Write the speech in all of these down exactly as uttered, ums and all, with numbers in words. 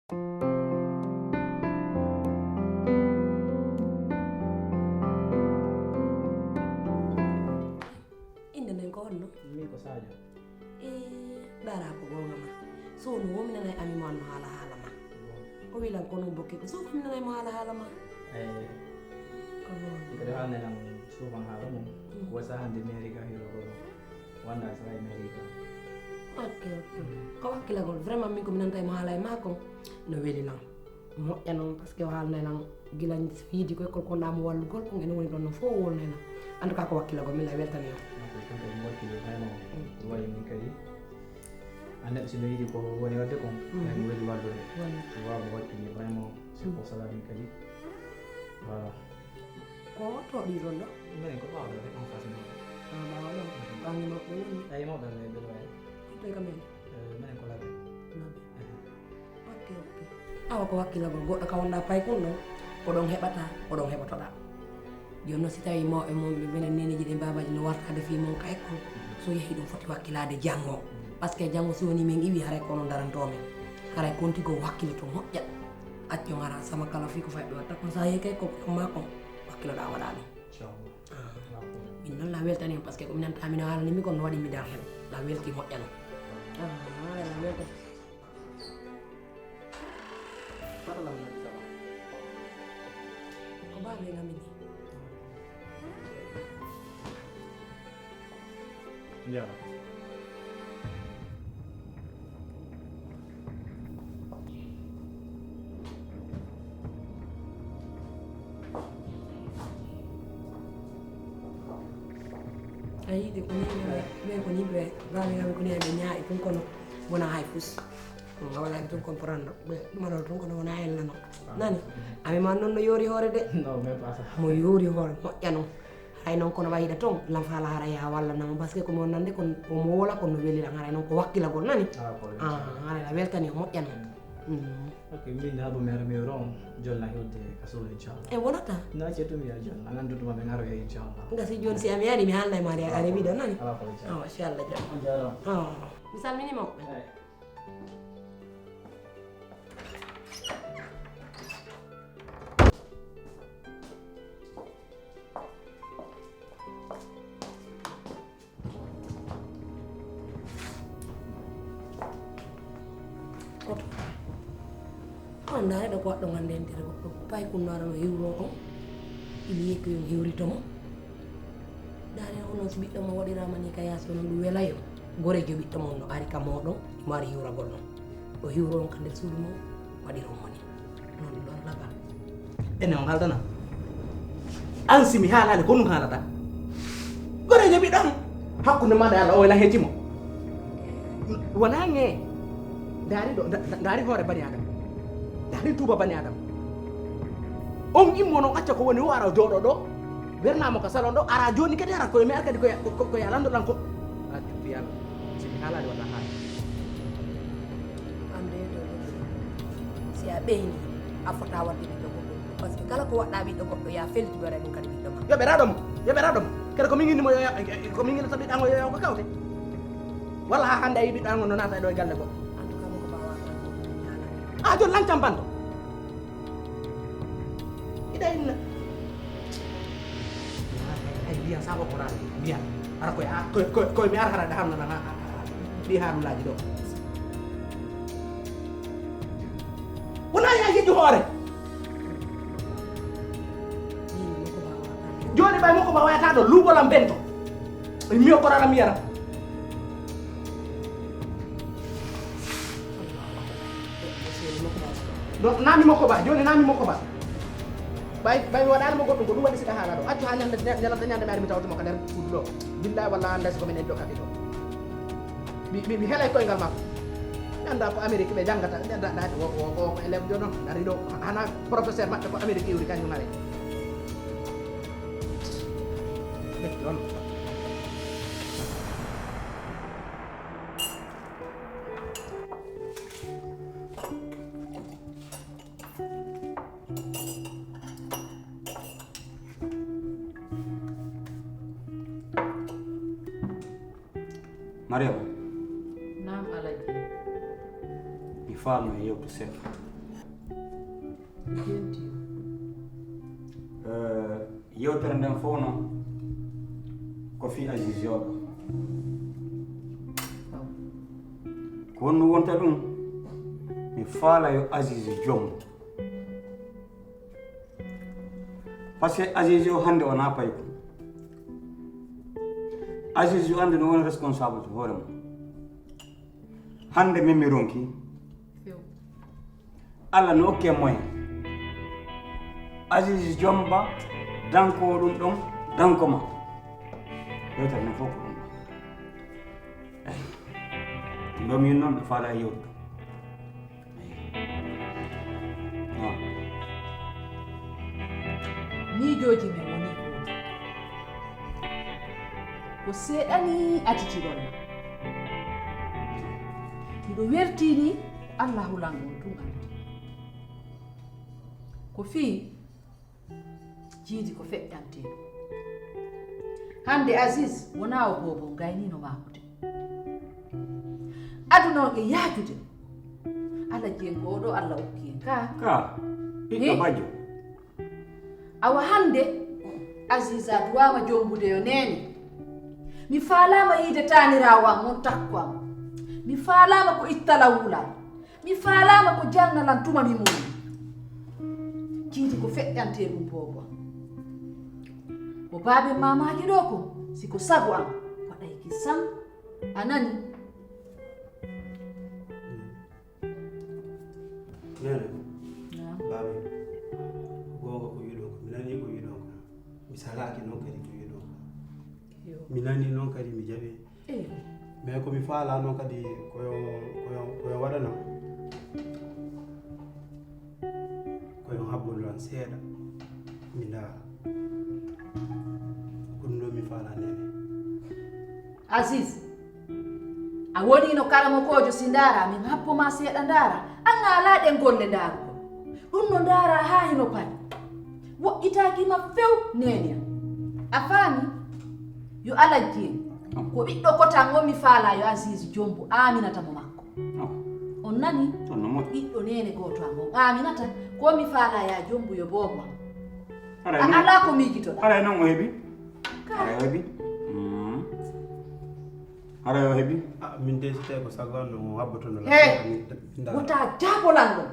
Innde nden ko honno? Min ko Sadio. E, ɗaara ko goonga ma. Sowno wo mi nanay ami mo anno haala haala ma. O wi lan ko non bokke ko sowno mi nanay mo haala haala ma. Eyi. Ko non. Kadi haalne lan souvent haala mum. Mm. Ko wasa hande mairie ga hiro ko wanda sa e mairie ga. Ok, ok. Ko wakkilagol. Vraiment min ko mi nanta e mo haala e ma kon no weli lan. Moƴƴa non, parce que o haalnay lan gila fiidi ko école konɗa mo wallugol kon, ene woni ɗon no fof wolnay lan. En tout cas ko wakkilagol, min la weltani on. Kanko kanko mo wakkili vraiment. Mm. Ɗum waɗi min kadi. A neɗɗo si no yiɗi ko woni waɗde kon, mm, eyi, mi weli wallude. Walla. Tu vois, mo wakkili vraiment, c'est pour cela min kadi. Voilà. Ko toɗi ɗon ɗo? Minen ko ɓaawo ɗo, en face ɗo. Ah, ɓaawo ɗo? Mhm. Ɓaawo mawɓe woni? Eyi, mawɓe no e Belwaye. Koy kam en? Eh, minen ko Labe. Labe. Ehe. Ok, ok. Awa ko wakkilagol goɗɗo ka wonɗa paykun ɗon, ko ɗon heɓata, ko ɗon heɓotoɗa. Jooni noon si tawi mawɓe mon ɓe minen neneji ɗe babaji no wartade fii mon ka école, so yehi ɗum foti wakkilaade janngo. Parce que janngo si woni min iwi haray ko onon daranto men. Haray kon tigi o wakkilito moƴƴa. Acco ngara sama kala fii ko fayi ɗo watta kon sa yehi ka école ko ɗon ma kon wakkiloɗa waɗa ɗum. Inchallah. Ah. Min noon la weltani on, parce que ko minan tamino haalani mi kon no waɗi mi dar hen. La welti moƴƴa noon. Ah, la weltani. Fata lam nabi sama. Ko baabe ngam ini. Njara. A yiɗi ko ni ɓe, ɓe ko ni ɓe, baabe ngam ko ni ɓe ñaaɗi tun kono wona hay fus. Nga wala tun comprendre. Ɓe ɗum aɗa tun kono wona hen nano. Nani? Ami man noon no yoori hoore de. Non, mais pas ça. Mo yoori hoore, moƴƴa noon. Hay noon kono wayiɗa toon, lan faala hara yaa walla nama, parce que ko mo nande kon, ko mo wola kon no weli lan, haray noon ko wakkilagol, nani? Ah, ko weli. Ah, haray a weltani o moƴƴa noon. Mm. Ok, min na bo mi ara mi ron, jol na hewde ka solo inchallah. E wonata? Na ce tum ya jol, na nan dutuma mi ngaro ya inchallah. Nga si joni si ami ari mi halna e mari a rewi ɗo, nani? Ala ko inchallah. Ah, inchallah jol. Jol. Ah, mi salmini mo. Eh. Koto. On ndaare ɗo ko waɗɗo ngannde entere goɗɗo. Pay kunnaara no hiwro on. Ili yekki on hiwrito mo. Ndaare on noon so ɓiɗɗo mo waɗiraama ni ka yaasi onon ɗum welayo. Goreejo ɓiɗɗo mon no ari ka mooɗon, mo ari hiwragol non. O hiwro on ka nder suudu mon, waɗira on mo ni. Noon ɗum ɗon labal. Ene on haaldanaa. An si mi haalaali ko ɗum haalata. Goreejo ɓiɗɗo am. Hakkunde maaɗa e Allah o wela heccimo. Wonaa ŋee. Ndaari ɗo, nda-, nda-, ndaari hoore bani Adam. Ndaari tuuba bani Adam. On immo non acca ko woni o ara jooɗo ɗo. Wernamo ka salon ɗo, ara jooni kadi ara koye mi ar kadi koye, ko-, koye alanɗo ɗan ko. A cuuti Yalla. Si mi haalaali walla haala. An de ɗo ɗo. Si a ɓeyni, a fota wadde ɓiɗɗo goɗɗo. Parce que kala ko waɗɗa ɓiɗɗo goɗɗo, ya felti ɓe waɗa ɗum kadi ɓiɗɗo ma. Yo ɓe raɗo mo. Yo ɓe raɗo mo. Kadi ko min inni mo yo, yo, yo, ko min inni tan ɓiɗɗo an o yo, yo ko kawte. Walla ha hannde a yi ɓiɗɗo an on no naata e ɗo e galle goɗɗo. En tout cas, mo ko bawa tan ko ñaala. Ah, joni lancam banto. Iɗa inna. Ay, ay, mbiyan sabo ko raani. Mbiyan. Ara koye, a, koye, koye, koye mi ara hara da hamna na, a, a, a, ɗi haalulaaji ɗo. Wona ya yejju hoore. Jooni ɓay mo ko ba wayata ɗo luuɓolam bento. Mi o korana mi yara. Ɗo, nami makko ba, joni nami makko ba. Ɓay, ɓay mi waɗani mo goɗɗum, ko ɗum waɗi siɗa haala ɗo. Accu ha ñande, ñalata ñande mi ari mi tawti mo ka nder suudu ɗo. Billahi wallahi anda si ko min eddo kadi ɗo. Mi, mi, mi helay koyngal makko. Mi anda ko Amérique ɓe jangata, mi anda ɗaati wo, wo, wo ko élève ɗo ɗon. Ari ɗo, hana professeur maɓɓe ko Amérique iwri kañum ari. Ɓe ɗon. Mariama. Naam, Alaji. Mi faalno e yewtu seeɗa. Yewtere nden fof noon ko fii Aziz yooɗo. Ko honno wonta ɗum? Mi faala yo Aziz jom. Parce que Aziz o hannde wonaa payko. Aziz yo hannde no woni responsable to hoore mum. Hannde min mi ronki. Allah no okke moyen. Aziz jomba danko ɗum ɗon danko ma. Yewtere nden fof ko ɗum ɗon. Eyi. Ɗum ɗo min noon mi faala e yewtude. Miijooji men woni gooto. Ko seeɗa ni atitiɗon. Miɗo wertii ni, Alla hulan on tun anndi. Ko fii jiidi ko feƴƴantee ɗum. Hannde Aziz wonaa o boobo gaynii no maakude. Aduna on e yaajude. Alla jiyen ko oɗo Alla okki en ka. Ka, ɓiɗɗo bajjo. Awa hannde, Aziza duwaama jombude yo neene. Mi faalaama yiide taaniraawo am on takko am. Mi faalaama ko ittala wulal. Mi faalaama ko jalnalan tuma mi moni. Jiidi ko feƴƴantee ɗum boobo am. Ko baaben maamaaji ɗo kon, si ko sago am, waɗay ki sam. A nani? Neene, baabe, goonga ko wiɗon ko, mi nanii ko wiɗon ko. Mi salaaki noon kadi ko wiɗon ko. Mi nanii noon kadi mi jaɓi. Mais ko mi faalaa noon kadi ko yo, ko yo, ko yo waɗanam. Ko yo habbo lan seeɗa. Mi ndaara. Ko ɗum ɗo mi faalaa neene. Aziz, a woni no karamokoojo si ndaara, min happo ma seeɗa ndaara, an a alaa ɗen golle ndaarugol. Ɗum no ndaara haa hino pari. Woɗɗitaaki ma few, neene am. A faami? Yo alajji en. Ko ɓiɗɗo kotan on mi faalaa yo Aziz jombo Aminata mo makko. On nani? Ɓiɗɗo neene gooto am on Aminata ko mi faalaa ya jombo yo boobo am. A alaa ko miijitoɗaa. Haray noon o heɓi? Haray o heɓi? Mm. Haray o heɓi? Ah, min de si tawi ko sago an no habbotono la. Hey! Wota jaabolan ɗon.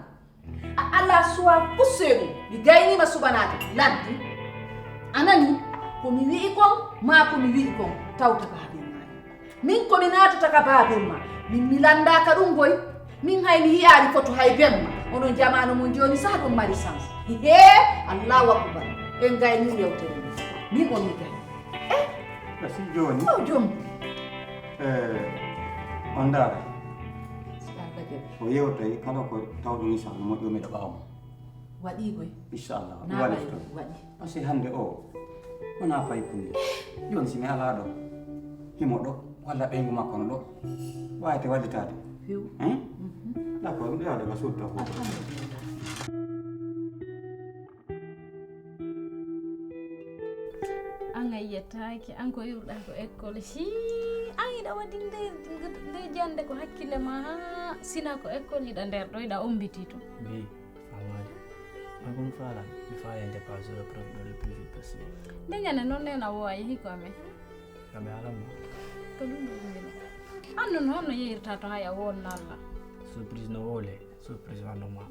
A alaa suwa fusseeɗum. Mi gayniima suɓanaade ladde. A nani? Ko mi wi'i kon, maa ko mi wi'i kon, tawta baaben maayi. Min ko mi naatata ka baaben ma. Min mi lanndaaka ɗum goy. Min hay mi yi'aali foto hay ben ma. Onon jamaanu mon jooni sah ɗum mari sans. Hee, Allahu akbar. En gayni yewtere ni. Min on mi gayni. Eh? Kasi jooni. O jom. Eh, on ndaara. Si Allah jaɓi. O yewtay kala ko tawɗum inchallah moƴƴo miɗo ɓaawo mo. Waɗi koy. Inchallah. Naa waɗi waɗi. Parce que hannde o wonaa paykunde. Jooni si mi alaa ɗo, himo ɗo, walla ɓeyngu makko no ɗo, waawete wallitaade. Few. Hein? D'accord, ɗum ɗo yaade ka suudu to. An a yettaaki, an ko iwɗaa ko école. Hii, an iɗa waɗi nde, nde jannde ko hakkille ma, haa sina ko école iɗa nder ɗo, iɗa ombiti to. Faamaade. An ko mi faalaa, mi faalaa dépassé le problème le plus vite possible. Nde ñande noon nena wo a yehi ko amen. Amen alam. Ko ɗum ɗo ɗum ɗo. An noon honno yehirta to haya won nalla. Surprise no wole, surprise wano ma.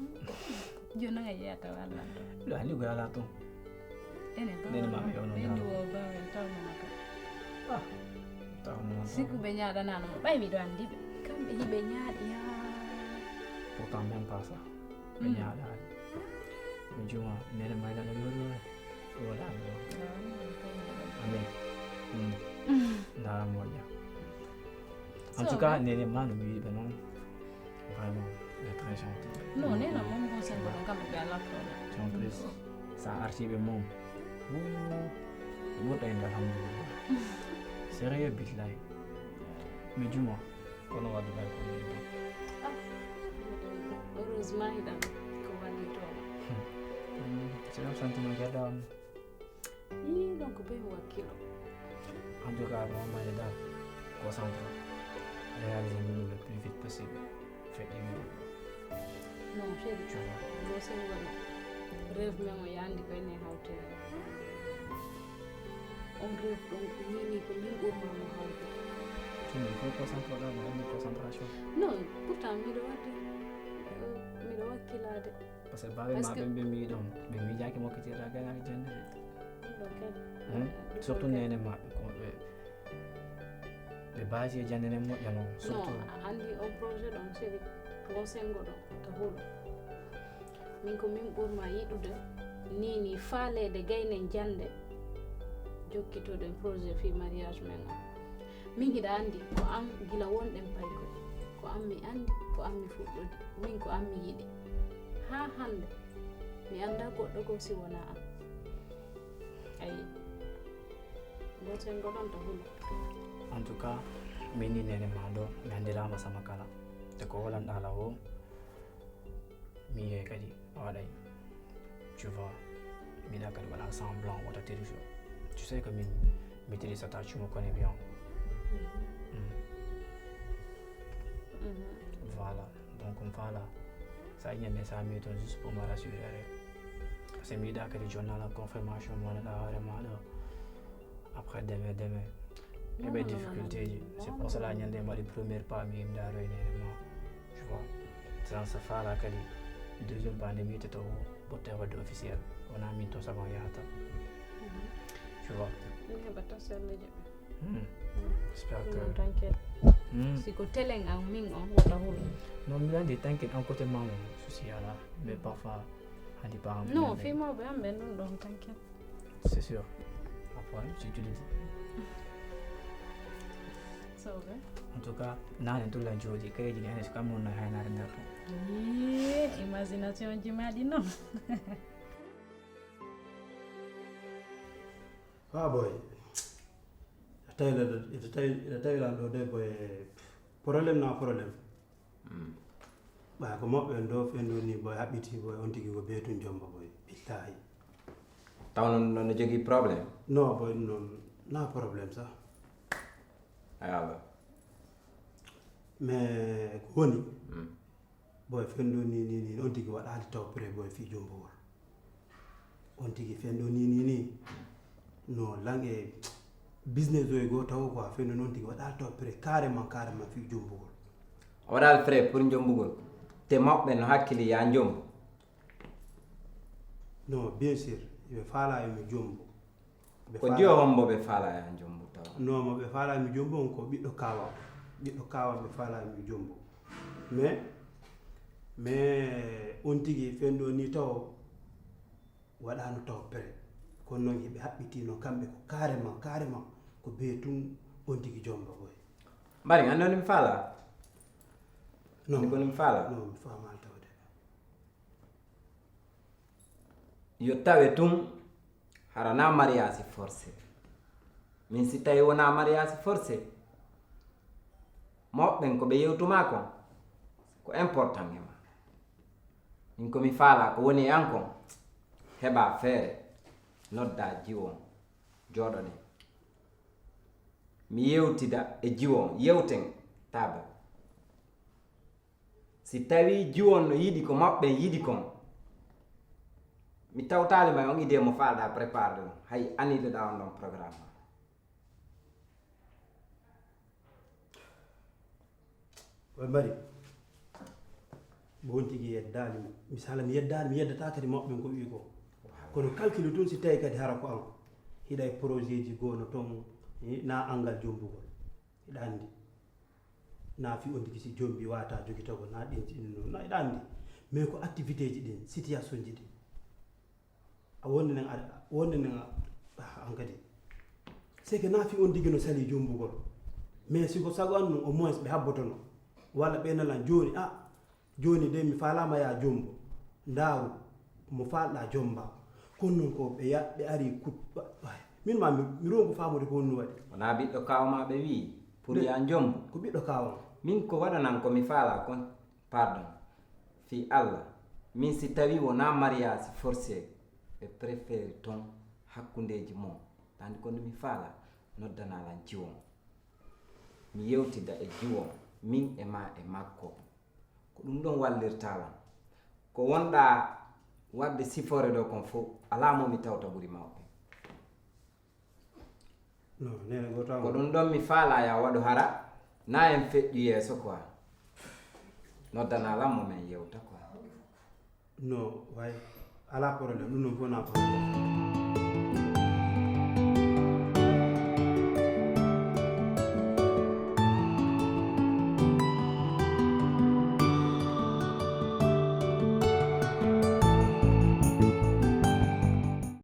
Jooni nga yeyata walla to. Ɗo andi ko yala to. Enen ba. Nene ma mi yono. Ɓe ndi wo ba men tawno ma to. Ah. Tawno ma. Siku ɓe ñaaɗanaano mo ɓay miɗo andi ɓe. Kamɓe hiɓe ñaaɗi haa. Pourtant même pas ça. Ɓe ñaaɗaani. Mi juma, nene mayla no yori wala. Wala no. Amin. Ndaara moƴƴa. En tout cas, nene ma no mi yiɗi ɓe noon. Vraiment, elle est très gentille. Non, nena moom bon sen bono kam ɓe ala problème. En plus, sa arti ɓe moom. Ɓurɗa en alhamdulillah. Sérieux billahi. Mi juma. Kono wadde kay ko woni ɗon. Ah, heureusement hiɗan ko wallitoowo. C'est un sentiment que ɗon. Ii, ɗon ko bee wakkilo. En tout cas, vraiment, Maïda, concentre. Réalisez-nous le plus vite possible. Faites une. Non, chéri, tu vois. Ɗo sey waɗi. Rêve men o yandi ko ene hawte. On rêve ɗon ko min ni ko min ɓurma mo hawde. Ɗum ko concentré ɗo mi anndi concentration. Non, pourtant miɗo wadde miɗo wakkilaade. Parce que babe ma ɓen ɓe mbiɗon ɓe miijaaki mokkitirɗa gaynaako jannde de. Ɗum ɗo kadi. Surtout nene maɓɓe ko ɓe ɓe baasi e jannde nden moƴƴa non. Non, a anndi on projet ɗon seri, ngoo senngo ɗon ta hulo. Min ko min ɓurma yiɗude nii nii faaleede gaynen jannde jokkitoɗen projet fii mariage men on. Min hiɗa anndi ko an gila wonɗen paykoy, ko an mi anndi, ko an mi fuɗɗodi, min ko an mi yiɗi. Haa hannde mi annda goɗɗo goo si wonaa an. Ayi, ngoo senngo ɗon ta hulo. En tout cas, min ni nene ma ɗo mi anndiraama sama kala te ko wolanɗa la o mi yiyay kadi a waɗay. Tu vois, miɗa kadi waɗa semblant wota tiriso. Tu sais que min maîtrise ta, tu me connais bien. Voilà, donc voilà. Sa ñande sa mi ton juste pour me rassurer rek. Parce que mi yiɗa kadi jonnala confirmation mo wonɗa hoore ma ɗo. Après demain demain heɓe difficulté ji. C'est pour cela ñande mbaɗi première pas mi yimda roynede ma. Tu vois, sans se faala kadi deuxième pas nde mi yittoto o ɓurte wadde officiel. Wona min to saban yahata. Tu vois. Min heɓa tan selleje. Hmm. J'espère que Ɗum tan kadi. Hmm. Si ko telen an min on wota hulo. Non, mbiɗa anndi tankin an côté ma mo souci ala. Mais parfois hadi pa Non, fii mawɓe an ɓen ɗum ɗon tan kadi. C'est sûr. Après si tu le dis. Sowɓe. En tout cas nane tulla jooɗi kayeji ne ene kam non no haynare nder to. Yee, imagination ji maɗi noon. Ha boy. Tawi la tawi la ɗo de boy. Problème na problème. Ɓay ko moɓɓe en ɗo fen ɗo ni boy haɓɓiti boy on tigi ko be tun jomba boy. Billahi. Taw non non no jogii problème. No boy ɗum noon na problème sax. Aywa. Mais ko woni boy fen ɗo ni ni ni on tigi waɗali taw pré boy fii jombugol. On tigi fen ɗo ni ni ni no lange business oy goo taw quoi fen ɗo noon tigi waɗali taw pré carrément carrément fii jombugol. O waɗal pré pour jombugol. Te mawɓe no hakkili ya jombu. Non, bien sûr, ɓe faala emi jombo. Ɓe Ko faala- jiyo hombo ɓe faala ya jombu taw. Non, mo ɓe faala emi jombo on ko ɓiɗɗo kawa. Ɓiɗɗo kawa ɓe faala emi jombo. Mais mais on tigi fen ɗo ni taw waɗano taw pré. Kono noon hiɓe haɓɓitino kamɓe ko carrément carrément ko be tun on tigi jomba boy. Mbari an noon mi faala. Non, Ni ko mi faala. Non, mi faamaali tawde. Yo tawe tun hara na mariage forcé. Min si tawi wona mariage forcé mawɓen ko ɓe yewtuma kon ko important e ma. Min ko mi faala ko woni e an kon heɓa feere nodda jiwo on jooɗoɗen mi yewtida e jiwo on yewten table. Si tawii jiwon no yiɗi ko maɓɓen yiɗi kon, mi tawtaali ma e on idée mo faalɗaa préparde ɗum, hay annideɗaa on ɗon programme ma. Oye mari. Mo on tigi yeddaali mo. Misala mi yeddaali mi yeddata kadi maɓɓen ko wii ko. Kono calcule tun si tawi kadi hara ko an hiɗa e projet ji goo no ton na angal jombugol. Hiɗa anndi. Na fi on tigi si jombi wata jogitogol na ɗin ɗin no na hiɗa anndi. Mais ko activité ji ɗin situation ji ɗin. A wonde nen a wonde nen a an kadi. C'est que na fi on tigi no sali jombugol. Mais si ko sago an ɗum au moins ɓe habbotono. Walla ɓe nalan jooni a jooni de mi faalama ya jombo. Ndaaru mo faalɗa jomba. Kono non ko ɓe ya ɓe ari kut. Min ma mi rongu faamude ko honno waɗi. Wona ɓiɗɗo kaawa ma ɓe wii pour ya jombo. Ko ɓiɗɗo kaawa ma. Min ko waɗanan ko mi faala kon pardon fii Alla. Min si tawi wona mariage forcé ɓe préféri ton hakkundeji mon. Tandi kono mi faala noddana lan jiwon. Mi yewtida e jiwon min e ma e makko. Ko ɗum ɗon wallirta lan. Ko wonɗa Wadde sifoore ɗo kon fof alaa mo mi tawta ɓuri mawɓe. Non, neene gooto Ko ɗum ɗon mi faalaa ya waɗu hara na en feƴƴu yeeso quoi. Noddanaa lan mo men yewta quoi. Non, way, alaa problème, ɗum ɗon fof na problème.